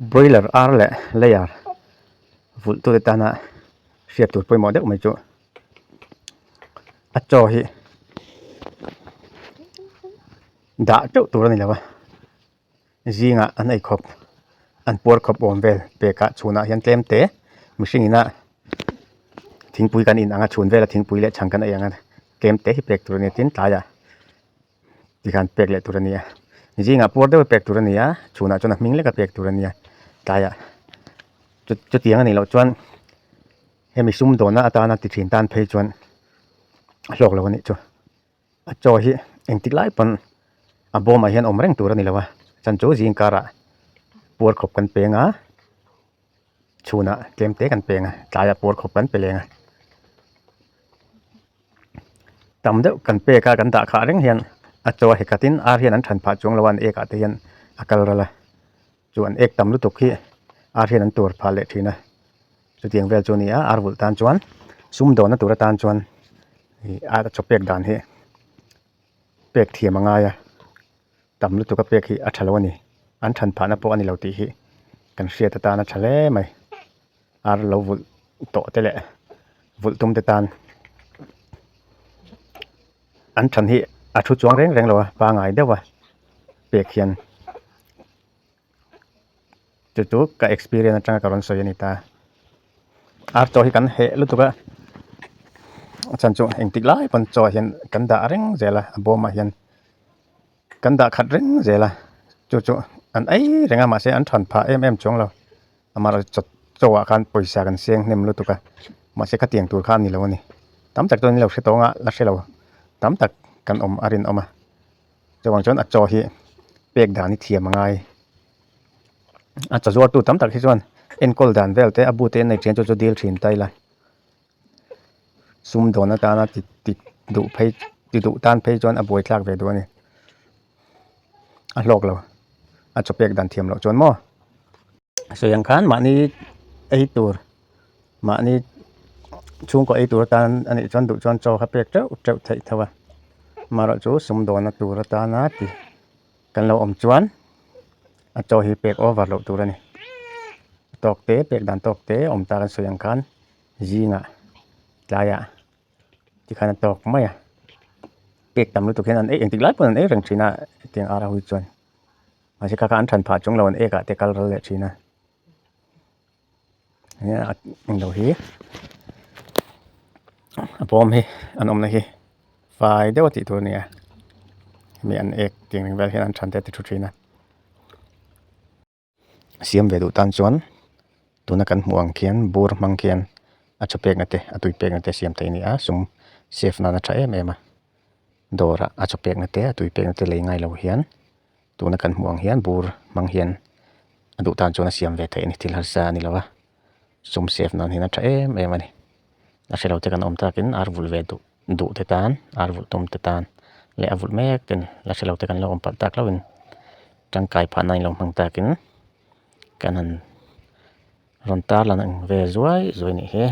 Broiler ar leh layer vulh tute tana hriat tur pawimawh deuh mai chu a chaw hi dah teuh tur a ni lo a zingah an ei khawp an puar khawp awm vel pekah chhunah hian tlem te mihring ina thingpui kan in ang a chhun vela thingpui leh chhang kan ei ang a tlem te hi pek tur a ni a tin tlaiah. Tikhan pek leh tur a ni a zingah puar deuh a pek tur a ni a chhunah chuan a hming lek a pek tur a ni a tlaiah chu chutiang a nih loh chuan hemi sumdawna atana ti thin tan phei chuan a hlawk lo a nih chu a chaw hi engtik lai pawn a bawmah hian awm reng tur a ni lo a chan chu zing karah puar khawp kan peng a chhunah tlem te kan peng a tlaiah puar khawp kan pe leng a. Tam deuh kan pek a kan dah khah reng hian a chaw a hekhat in ar hian an than phah chuang lo a an ek ah te hian a kal ral a chu an ek tam lutuk hi ar hian an tur phah leh thin a chutiang vel chu a ni a ar vulh tan chuan sumdawnna tur atan chuan ih ar a chaw pek dan hi pek thiam a ngai a tam lutuk a pek hi a tha lo a ni an than phahna pawh a ni lo tih hi kan hriat atan a tha hle mai. Ar lo vulh tawh te leh vulh tum te tan an than hi a thu chuang reng reng lo a pangai deuh a pek hian chu chu ka experience atanga ka rawn sawi a ni ta ar chaw hi kan heh lutuk a a chhan chu engtik lai pawn chaw ah hian kan dah reng zel a a bawmah hian. Kan dah khat reng zel a chu chu an ei reng a mahse an than phah em em chuang lo amaherawhchu chaw ah khan pawisa kan seng hnem lutuk a mahse khatiang tur kha a ni lo a ni tam tak chuan an lo hre tawng a la hre lo tam tak kan awm a rinawm a chuvang chuan a chaw hi pek dan hi thiam a ngai a chaw zuartu tam tak hi chuan enkawl dan vel te a bu te an nei thin chu chu dil thin ta ila. Sumdawn atana ti ti duh phei ti duh tan phei chuan a buai thlak ve duh a ni a hlawk lo a chaw pek dan thiam loh chuan maw sawi ang khan mahni ei tur mahni chhungkaw ei tur atan a nih chuan duh chuan chaw kha pek teuh teuh theih tho a amaherawhchu sumdawna tur atana ti kan lo awm chuan a chaw hi pek over loh tur a ni tawk te pek dan tawk te awm ta kan sawi ang khan. Zingah tlaiah tikhan a tawk mai a cake tam lutuk hian an ei engtik lai pawn an ei reng thin a hetiang ar ho hi chuan mahse kha kha an than phah chung lo an ek ah te kal ral leh thin a englo hi a bawm hi an awmna hi fai deuh a tih tur a ni a hemi an ek tih ang vel hian an than te a ti thu thin a. Siam ve duh tan chuan tuna kan hmuh ang khian bur hmang khian a chaw pekna te a tui pekna te siam theih a ni a sum save nan a tha em em a dawrah a chaw pekna te a tui pekna te lei ngai lo hian tuna kan hmuh ang hian bur hmang hian a duh tan chuan a siam ve theih a ni thil harsa a ni lo a sum save nan hian a tha em em a ni a hre lo te kan awm takin ar vulh ve duh duh te tan ar vulh tum te tan leh a vulh mek ten la hre lo te kan lo awm palh tak hlauhin tangkai phah nan ilo hmang takin kan han rawn tarlan ang ve zuai zuai a nih hi.